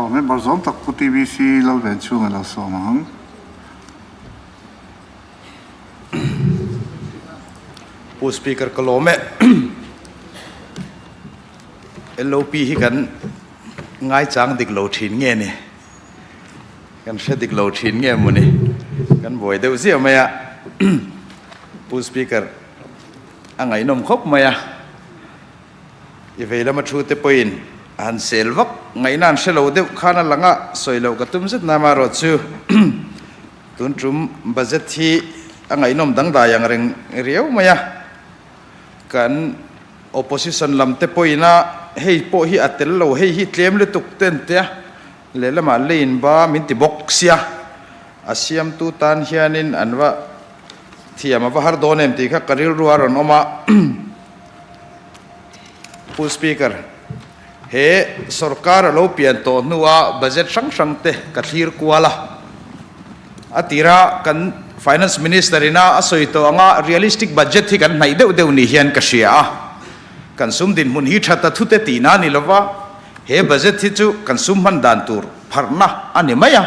Member zawm tak Pu TBC Lalvenchhunga lo sawm ang. Pu Speaker ka lawm e. LOP hi kan ngaichang dik lo thin nge ni? Kan hre dik lo thin nge mawni? Kan buai deuh ziah mai a. Pu Speaker a ngaihnawm khawp mai a. I vei lama thu te pawhin a han sel vak ngaihna an hre lo deuh khan a lang a, sawi loh ka tum zet na amaherawh chu tun tum budget hi a ngaihnawm dangdai ang reng riau mai a, kan opposition lam te pawhin a hei pawh hi a tel lo hei hi tlem lutuk te an tia lehlamah leiin ba min ti bawk sia a siamtu tan hianin an va thiam a va har dawn em tih kha ka rilru a rawn awm a. Pu Speaker, he sorkar a lo pian tawh hnua budget hrang hrang te ka thlir kual a. A tira kan Finance Minister ina a sawi tawh anga realistic budget hi kan hnaih deuh deuh ni hian ka hria a. Kan sum dinhmun hi tha ta thute tihna a ni lova, he budget hi chu kan sum hman dan tur pharhna a ni mai a.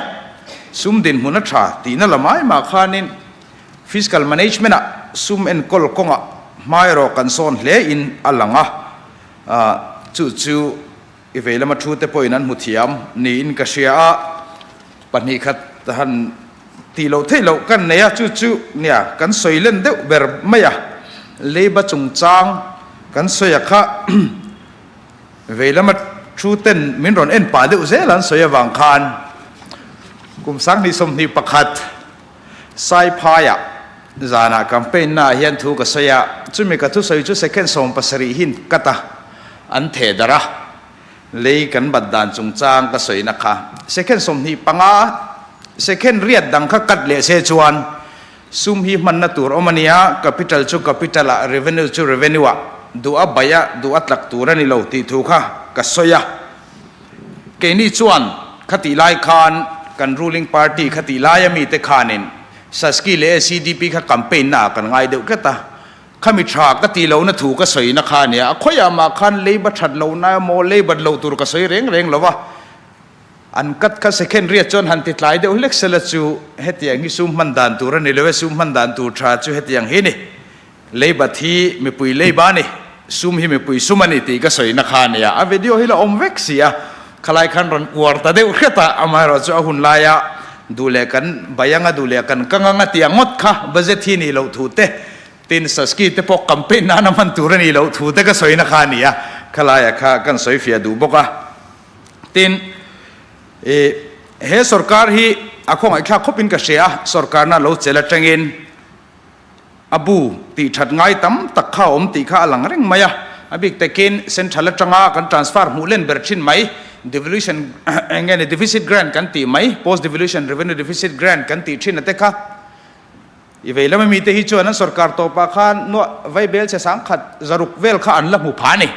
Sum dinhmun a tha tihna lamai mah khanin Fiscal management ah sum enkawl kawngah hma erawh kan sawn hle in a lang a, chu chu i vei lama thu te pawhin an hmu thiam niin ka hria a, 2 khat han tih loh theih loh kan nei a, chu chu nia kan sawi len deuh ber mai a, leiba chungchang kan sawi a kha vei lama thu ten min rawn en pah deuh zel an sawi avang khan kum 2021 Saiphaiah zanah campaign naah hian thu ka sawi a, chumi ka thusawi chu second 70 hin cut a, an theh darh a, lei kan bat dan chungchang ka sawina kha second 25, second riat dang kha cut leh se chuan sum hi hmanna tur awm a nia, capital chu capital ah, revenue chu revenue ah, duh a baih a, duh a tlak tur a ni lo tih thu kha ka sawi a. Keini chuan khatih lai khan kan ruling party khatih laia mite khanin Saski leh ACDP kha campaign naah kan ngai deuh tlat a, khami tha ka tih lohna thu ka sawina kha a nia, a khawiah mah khan leiba that lohna emaw leibat loh tur ka sawi reng reng lo va, an kat kha second riat chuan han ti tlai deuh hlek sela chu hetiang hi sum hman dan tur a ni lo e, sum hman dan tur tha chu hetiang hi a ni. Leibat hi mipui leiba a ni, sum hi mipui sum a ni tih ka sawina kha a nia. A video hi la awm vek si a, khalai khan rawn uar ta deuh hret a, amaherawh chu a hun laia duh leh kan bai anga duh leh kan kang anga tih ang ngawt kha budget hi nih loh thu te, tin Saski te pawh campaign nana hman tur a nih loh thu te ka sawina kha a ni a, khalaia kha kan sawi fiah duh bawk a. Tin, ih he sorkar hi a khawngaihthlak khawpin ka hria a, sorkarna lo chelh atangin, A bu tih that ngai tam tak kha a awm tih kha a lang reng mai a, a bik takin Central atanga kan transfer hmuh len ber thin mai, devolution eng nge ni deficit grant kan tih mai, post devolution revenue deficit grant kan tih thin a te kha. I vei lama mite hi chuan an sorkar tawpah khan nuah vaibel chhe 1000 zaruk vel kha an la hmu pha a ni.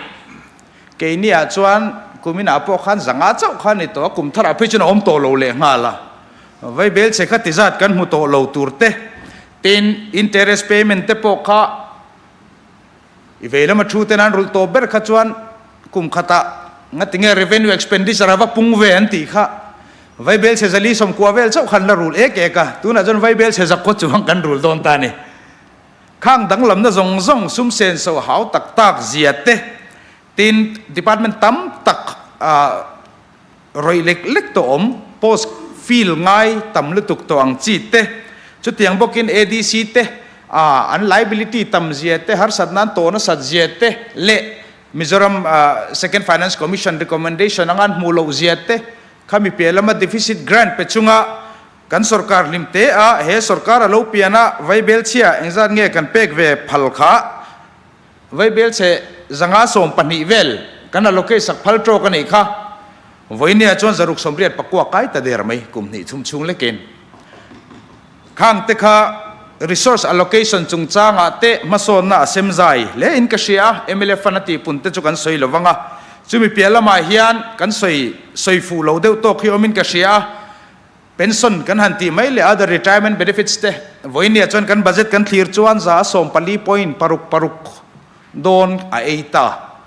Keiniah chuan kuminah pawh khan zanga chauh kha a ni tawh a, kum tharah phei chuan a awm tawh lo lehnghal a. Vaibel chhe kha tizat kan hmu tawh lo tur te. Tin, interest payment te pawh kha i vei lama thu ten an rulh tawh ber kha chuan kum khatah ngatinge revenue expenditure a va pung ve an tih kha Vaibel chhe zali 90 vel chauh khan la rul ek ek a, tunah chuan Vaibel chhe zakhaw chuang kan rul dawn ta a ni. Khang danglamna zawng zawng sum senso hau tak tak zia te, tin department tam tak Rawih lek lek tawh awm, post fill ngai tam lutuk tawh ang chi te, chutiang bawkin ADC te ah an liability tam zia te, harsatna an tawh nasat zia te leh Mizoram Second Finance Commission recommendation anga an hmuh loh zia te khami piah lama deficit grant pe chunga kan sorkar hlim te a he sorkar a lo pian a vaibel chhia engzat nge kan pek ve phal kha Vaibel chhe 512 vel kan allocate sak phal tawk a nih kha. Vawinia chuan 689 kai ta der mai kum hnih chhum chhung lekin. Khang te kha resource allocation chungchangah te hmasawnna a sem zai hle in ka hria a, mla fund a tihpun te chu kan sawi lo vang a, chumi piah lamah hian kan sawi sawi fuh lo deuh tawk hi awmin ka hria a. Pension kan han tih mai leh other retirement benefits te vawinia chuan kan budget kan thlir chuan 14.66 dawn a ei ta.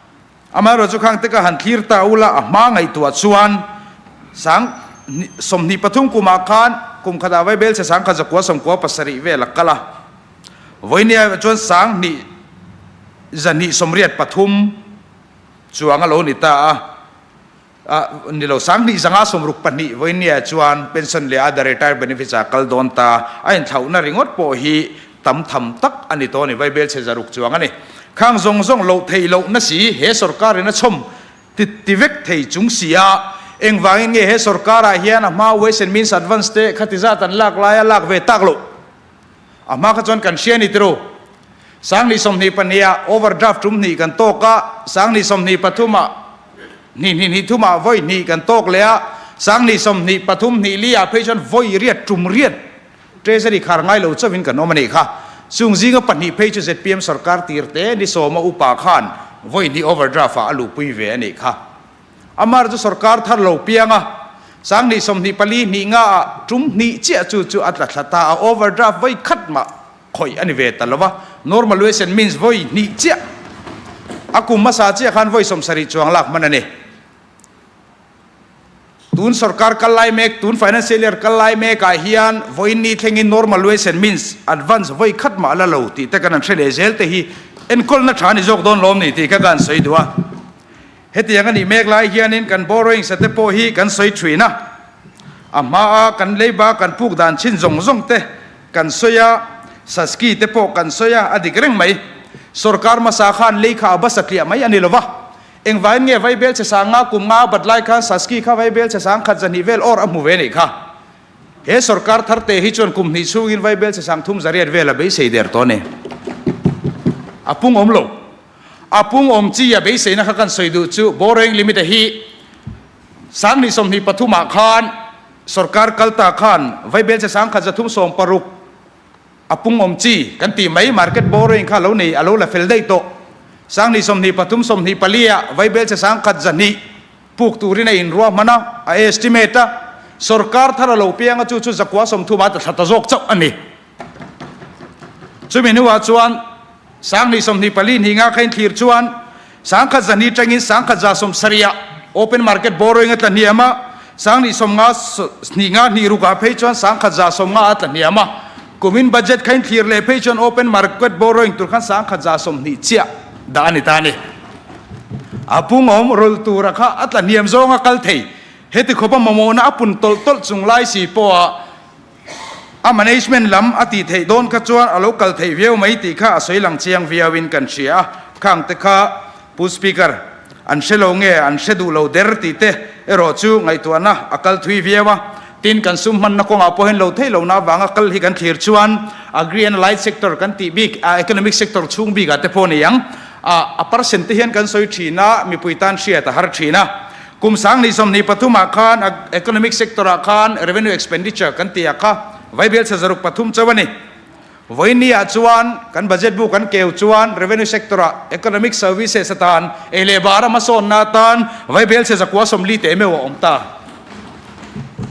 Amaherawhchu khang te ka han thlir ta ula a hma ngaihtuah chuan 2023 kumah khan kum khatah vaibelchhe 1197 vel a kal a, vawinia chuan 2283 chuang a lo ni ta a. Ni lo, 2562 vawinia chuan pension leh other retire benefits ah kal dawn ta. A inthlauhna ringawt pawh hi tam tham tak a ni tawh a ni, vaibelchhe 600 chuang a ni. Khang zawng zawng loh theih lohna si he sorkarin a chhawm ti ti vek thei chung si a, engvangin nge he sorkarah hian a hma Ways and Means Advance te khati zat an lak laia lak ve tak loh? A hma kha chuan kan hria a ni tiro. 2022 ah overdraft tum hnih kan tawk a, 2023 ah hnih hnih hnih thum ah vawi hnih kan tawk leh a, 2023 hnih li ah phei chuan vawi riat tum riat Treasury khar ngai lo chauhin kan awm a nih kha. Chung zinga pahnih phei chu zpm sorkar tir te ni sawma upa khan vawi hnih overdraft ah a luhpui ve a nih kha. Amar chu sorkar thar lo piang a, 2024 hnih nga ah tum hnih chiah chu chu a tla thla ta a, overdraft vawi khat mah khawih a ni ve ta lo va, normal ways and means vawi hnih chiah a kum hmasa chiah khan vawi 70 chuang lak hman a ni. Tun sorkar kal lai mek, tun financial year kal lai mek ah hian vawiin ni thlengin normal ways and means advance vawi khat mah la lo tih te kan han hre leh zel te hi enkawlna tha a ni zawk dawn lawm ni tih kha ka han sawi duh a. Hetiang a nih mek lai hianin kan borrowing sa te pawh hi kan sawi thin a, a hmaa kan leiba kan puk dan chin zawng zawng te kan sawi a, Saski te pawh kan sawi a, a dik reng mai. Sorkar hmasa khan lei kha a ba satliah mai a ni lo va, engvain nge Vaibel che sanga kum nga a bat lai khan Saski kha Vaibel che sang khat zahnih vel awr a hmu ve nih kha. He sorkar thar te hi chuan kum hnih chhungin Vaibel che sang thum zariat vel a beisei der tawh a ni. A pung awm lo. A pung awm chi a beiseina kha kan sawi duh chu borrowing limit a hi 2023 ah khan sorkar kal ta khan vaibelchhe 1160 a pung awm chi kan tih mai market borrowing kha lo nei a lo la fel daih tawh. 2023 24 ah vaibelchhe 1200 puk turin a inruahman a, a estimate a, sorkar thar a lo piang a chu chu 930 ah ta thla ta zawk chauh a ni. Chumi hnuah chuan 2024 hnih nga kha inthlir chuan 1002 tangin 1170 ah open market borrowing a tla hniam a, 2050 hnih nga hnih rukah phei chuan 1150 a tla hniam a. Kumin budget kha inthlir leh phei chuan open market borrowing tur khan 1120 chiah dah a ni ta a ni. A pungawm rawlh tura kha a tla hniam zawnga kal thei. Heti khawpa mamawhna a pun tawlh tawlh chung lai si pawha A management lam a tih theih dawn kha chuan a lo kal theih viau mai tih kha a sawi lang chiang viauin kan hria a, khang te kha Pu Speaker an hre lo nge an hre duh lo der tih te erawh chu ngaihtuahna a kal thui viau a, tin kan sum hmanna kawngah pawh hian lo theih lohna avanga kal hi kan thlir chuan Agri and Allied Sector kan tih bik Economic Sector chhung bikah te pawh a ni ang a, a percent te hian kan sawi thin a, mipui tan hriat a har thin a. Kum 2023 ah khan economic sector ah khan revenue expenditure kan tih ah kha vaibel chhe 303 chauh a ni. Vawiin ah chuan kan budget bu kan keu chuan revenue sector ah economic services atan ei leh bar a hmasawnna atan vaibel chhe 940 teh meuh a awm ta.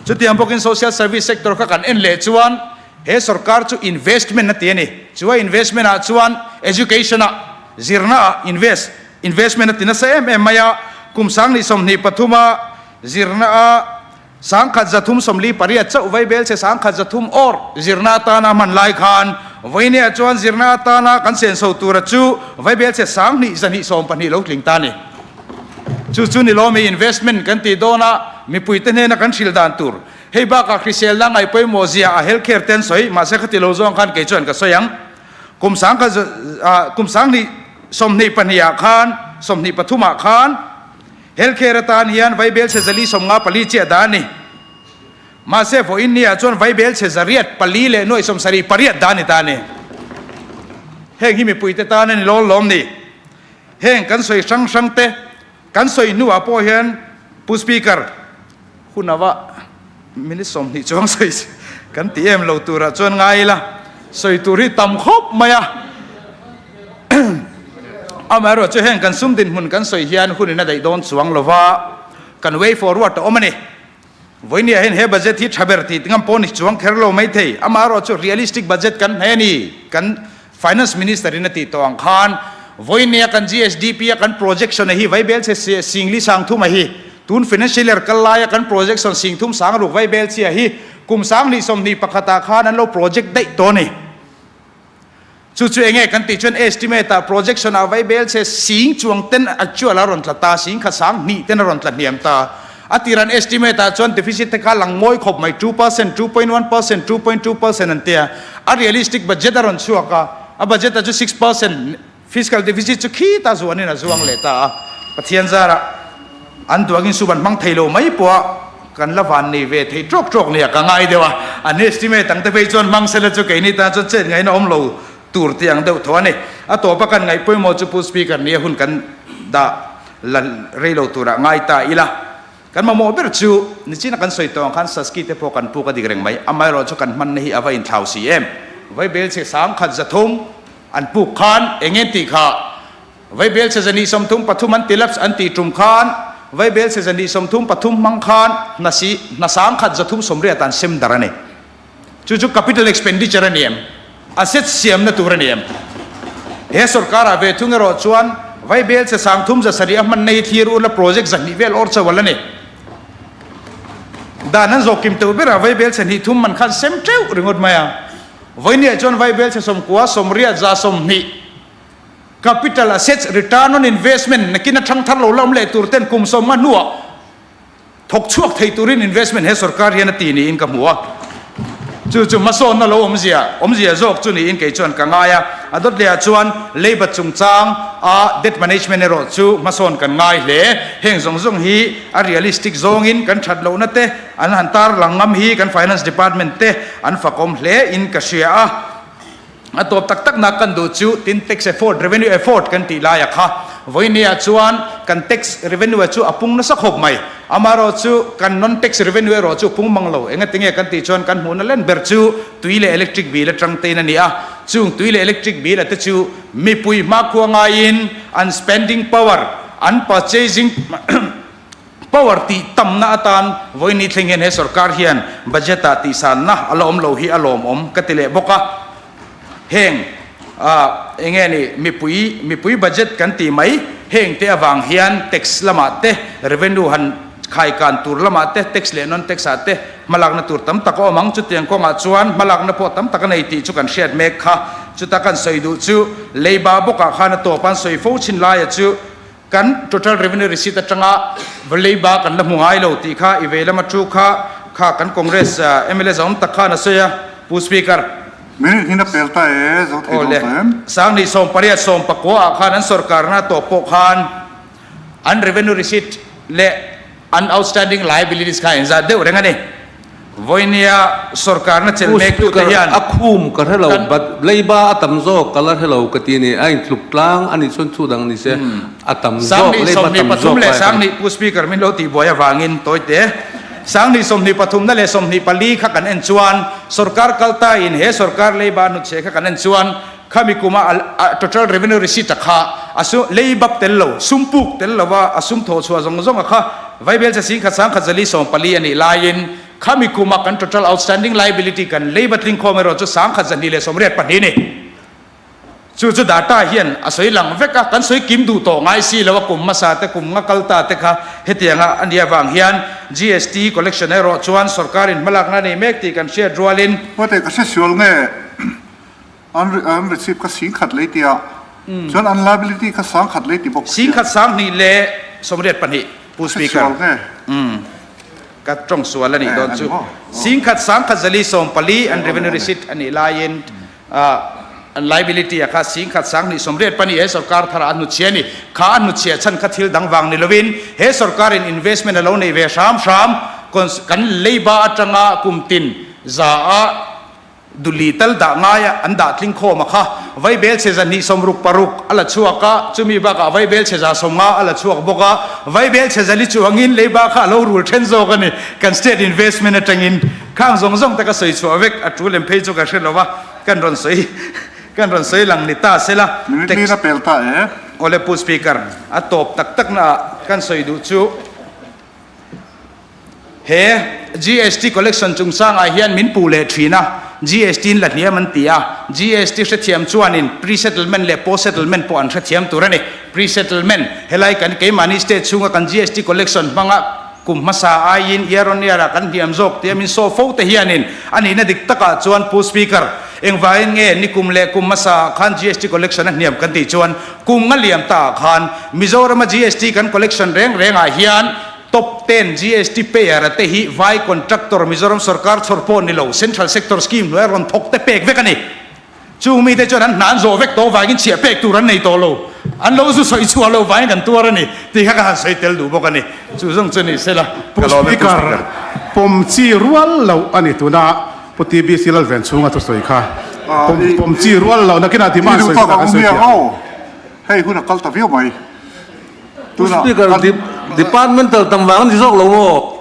Chutiang bawkin social service sector kha kan en leh chuan he sorkar chu investment a ti a ni. Chu a investment ah chuan education ah zirna ah invest Investment a ti nasa em em mai a, kum 2023 a zirna a 1348 chauh vaibel che 1300 awr zirna atana hman lai khan vawinia chuan zirna atana kan senso tura chu vaibel che 2212 lo tling ta a ni. Chu chu ni lawmi investment kan tih dawn a, mipuite hnena kan hrilh dan tur. Hei bakah hriselna ngaihpawimawh zia a health care te an sawi, mahse khati lo zawng khan kei chuan ka sawi ang. Kum sangkhat kum 2022 ah khan 23 ah khan health care atan hian vaibel chhe 454 chiah dah a ni. Mahse vawiin ni ah chuan vaibel chhe 804 leh 78 dah a ni ta a ni. Heng hi mipuite tan a ni lawl lawm ni. Heng kan sawi hrang hrang te kan sawi hnuah pawh hian Pu Speaker, Hun ava minute 20 chuang sawi kan ti em lo turah chuan ngai ila, sawi tur hi tam khawp mai a. Amaherawh chu heng kan sum dinhmun kan sawi hian hunin a daih dawn chuang lova, kan way forward a awm a ni. Vawinia hian he budget hi tha ber tih ngam pawh ni chuang kher lo mai thei. Amaherawh chu realistic budget kan hne a ni, kan Finance Minister in a tih tawh ang khan vawinia kan GSDP a kan projection a hi vaibel chhe singli sang thum a hi. Tun financial year kal laia kan projection singthum sang ruk vai bel chhia hi kum 2021 ah khan an lo project daih tawh a ni. Chu chu enge kan tih chuan estimate ah projection ah vai bel chhe sing chuang ten actual a rawn tla ta, sing kha sang hnih ten a rawn tla hniam ta. A tir an estimate ah chuan deficit te kha lang mawi khawp mai, 2%, 2.1%, 2.2% an tia. A realistic budget a rawn chhuak a, a budget ah chu 6%, Fiscal deficit chu khita zuanin a zuang leh ta a, Pathian zarah an duangin sum an hmang thei lo mai pawh a kan la van nei ve thei tawk tawk nia ka ngai deuh a, an estimate ang te phei chuan hmang sela chu keini tan chuan chet ngaihna awm lo tur tih ang deuh tho a ni. A tawpa kan ngaih pawimawh chu Pu Speaker nia hun kan dah la rei lo turah ngai ta ila. Kan mamawh ber chu nichina kan sawi tawh ang khan Saski te pawh kan puk a dik reng mai, amaherawh chu kan hmanna hi a va inthlau si em? Vaibel chhe 1003 an puk khan eng nge tih kha Vaibel chhe 233 an ti lapse an tih tum khan Vaibel chhe 233 hmang khan hna si hna 1180 an sem dar a ni. Chu chu capital expenditure a ni em? Asset siamna tur a ni em? He sorkarah ve thung erawh chuan Vaibel chhe 3700 a hmanna hi thlir ula project 200 vel awr chauh a ni. Dan an zawh kim teuh berah Vaibel chhe hnih thum man khan sem teuh ringawt mai a. Vawinia chuan Vaibel chhe 90, 80, 120 capital assets return on investment nakin a thangthar lo la awm leh tur ten kum 50 hnuah Thawk chhuak thei turin investment he sorkar hian a ti niin ka hmu a, chu chu hmasawnna lo awmzia awmzia zawk chu niin kei chuan ka ngai a. A dawt lehah chuan labour chungchang a debt management erawh chu hmasawn kan ngai hle. Heng zawng zawng hi a realistic zawngin kan that lohna te an han tarlang ngam hi kan finance department te an fakawm hle in ka hria a. A tawp tak tak nak kan duh chu tin tax effort, revenue effort kan tih laia kha vawinia chuan kan tax revenue chu a pung nasa khawp mai. Amaherawh chu kan non tax revenue erawh chu pung mang lo. Engatinge kan tih chuan kan hmuhna len ber chu tui leh electric bill atang tein a ni a. Chung tui leh electric bill a te chu mipui hmakhua ngaiin an spending power, an purchasing Power tih tamna atan vawiini thleng hian he sorkar hian budget ah tihsanna a la awm lo hi a lawmawm ka ti leh bawk a. Heng eng nge ni mipui mipui budget kan tih mai heng te avang hian tax lamah te revenue han khaikan tur lamah te tax leh non tax ah te hmalakna tur tam tak a awm ang. Chutiang kawngah chuan hmalakna pawh tam tak a nei tih chu kan hriat mek kha. Chuta kan sawi duh chu leiba bawkah khan a tawp an sawi fo chin laia chu Kan total revenue receipt atanga leiba kan la hmu ngai lo tih kha i vei lama thu kha kha kan Congress mla zawm tak khan a sawi a, Pu Speaker. Minute hin a pel ta e, zo thei dawn tawh em? 2018 19 ah khan an sorkarna tawp pawh khan an revenue receipt leh an outstanding liabilities kha inzat deuh reng a ni. Vawinia sorkarna chelh Pu mek tute Speaker, hian a khum ka hre lo, kan. but leiba a tam zawk ka la hre lo ka ti a ni. A intluk tlang a nih chuan thu dang ni se, a tam zawk, Sangni leiba sawmhnih tam pathum zawk leh lai ka Sangni, Pu Speaker min lo tihbuai avangin tawi te. Sangni 23 na leh 24 kha kan en chuan sorkar kalta in he sorkar leiba hnutchhe kha kan en chuan khami kuma a total revenue receipt a kha a su leibak tel lo, sum puk tel lova a sum thawh chhuah zawng zawng a kha Vaibel che sing khat sang khat zali 14 a nih laiin khami kuma kan total outstanding liability kan leiba tling khawm erawh chu 1184 a ni. Chu chu data hian a sawi lang vek a, kan sawi kim duh tawh ngai si lo a, kum hmasa te kum nga kal ta te kha hetianga a nih avang hian GST collection erawh chuan sorkarin hmalakna a nei mek tih kan hriat rualin, Huate ka hre sual nge An an receipt kha 10,000 lei tia chuan an liability kha 1,000 lei ti bawk sia. 10,182 Pu Speaker. Ka tawng sual a nih dawn chu. 10,114 an revenue receipt a nih laiin an liability a kha 10,184 he sorkar thar ah a hnuchhia a ni. Kha a hnuchhiah chhan kha thil dang vang ni lovin he sorkarin investment a lo nei ve hram hram kan leiba atanga kum tin za a Duli tal dah ngaia an dah tling khawm a kha Vaibel chhe 266 a la chhuak a, chumi bakah Vaibel chhe 150 a la chhuak bawk a, Vaibel chhe 400 chuangin leiba kha a lo rul then zawk a ni, kan state investment atangin khang zawng zawng te ka sawi chhuah vek a tul em phei chu ka hre lo va, kan rawn sawi kan rawn sawi lang ni ta sela. Minute li na pel ta e. Awle Pu Speaker, a tawp tak tak naah kan sawi duh chu. He GST collection chungchangah hian min puh leh thin a. GST in la hniam an ti a, GST hrethiam chuanin pre-settlement leh post-settlement pawh an hrethiam tur a ni. Pre-settlement, helai kan keimahni state chhunga kan GST collection hmanga kum hmasa aiin year on year ah kan hniam zawk tia min saw fo te hianin a nihna dik takah chuan Pu Speaker, engvangin nge nikum leh kum hmasa ah khan GST collection a hniam kan tih chuan kum nga liam ta ah khan Mizorama GST kan collection reng reng ah hian Top ten GST payer a te hi vai contractor Mizoram sorkar chhawr pawh ni lo Central Sector Scheme hnuaia rawn thawk te pek vek a ni. Chung mite chuan an hna an zawh vek tawh vangin chhiah pek tur an nei tawh lo. An lo zu sawi chhuah lo vangin kan tuar a ni tih kha ka han sawi tel duh bawk a ni. Chu zawng chu ni sela. Pu Speaker, pawm chi rual loh a ni tuna Pu TBC Lalven chhunga thusawi kha. Pawm chi rual loh nakinah demand sawi chhuah kan sawi thiam. Hei hun a kal ta viau mai. Pu Speaker, Departmental tam vang a ni zawk lo maw?